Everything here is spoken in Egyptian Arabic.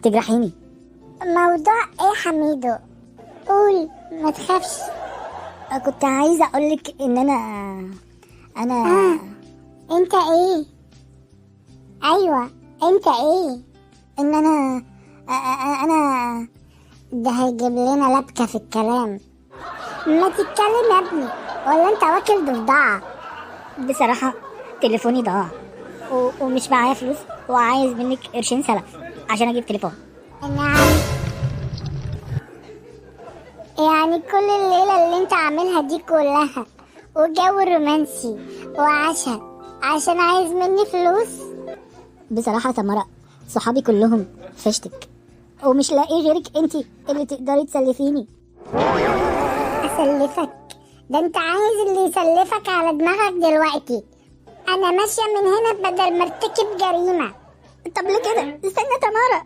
تجرحيني. موضوع ايه حميدو؟ قول ما تخافش. كنت عايزه اقولك ان انا آه. انت ايه؟ ايوه انت ايه؟ ان انا انا ده هيجيب لنا لبكة في الكلام. ما تتكلم يا ابني، ولا انت واكل ضفدعة؟ بصراحة تليفوني ضاع ومش معايا فلوس، وعايز منك قرشين سلف عشان اجيب تليفون. نعم؟ يعني كل الليلة اللي انت عاملها دي كلها وجو رومانسي وعشاء عشان عايز مني فلوس؟ بصراحة يا سمرة صحابي كلهم فشتك، ومش لاقي غيرك انتي اللي تقدري تسلفيني. اسلفك؟ ده انت عايز اللي يسلفك على دماغك دلوقتي. انا ماشية من هنا بدل ما ارتكب جريمة. طب ليه كده؟ استنى يا تمارا.